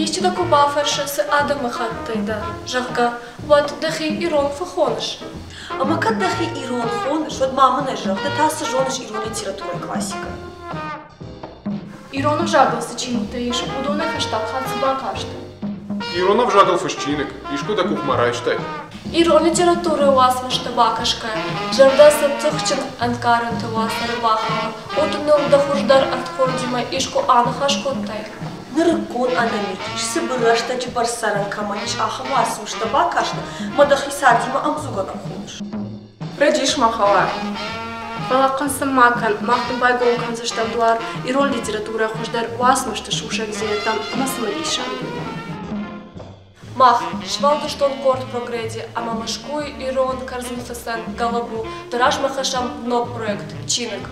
Исчи дӕ куы бафӕрсы, цы адӕмыхаттӕй дӕ, зӕгъгӕ, уӕд дӕхи ирон фӕхоныс? Ӕмӕ кӕд дӕхи ирон хоныс, уӕд ма мын ӕй зӕгъ, ды та цы зоныс ирон литературӕйы классикӕ? Ирон ӕвзагыл цы чингуытӕ ис, уыдонӕй фӕстаг хатт цы бакастӕ? Ирон ӕвзагыл фыст чиныг искуы дӕ къухмӕ райстай? Ирон литературӕйы уацмыстӕ бакӕсгӕйӕ, зӕрдӕ цы тыхджын ӕнкъарӕнты уацары бахауы, уыдоныл дӕ хуыздӕр ӕрдхордимӕ искуы аныхас кодтай? Нырыккон ӕнӕмидис, цыбыр рӕстӕджы бӕрц цӕрӕн кӕмӕн ис, ахӕм уацмыстӕ бакастӕ ӕмӕ дӕхи цардимӕ ӕмдзугӕнӕн хоныс. Рӕдис, мӕ хӕлар. Фӕлӕ хъынцъым ма кӕн, мах дын байгом кӕндзыстӕм дуар ирон литературӕйы хуыздӕр уацмысты сусӕгдзинӕдтӕм ӕмӕ цымыдисаг дунемӕ. Мах, сфӕлдыстон къорд Прогреди ӕмӕ Мӕскуыйы ирон кӕрдзынфыцӕн Гӕлӕбу, дӕ размӕ хӕссӕм ног проект Чиныг.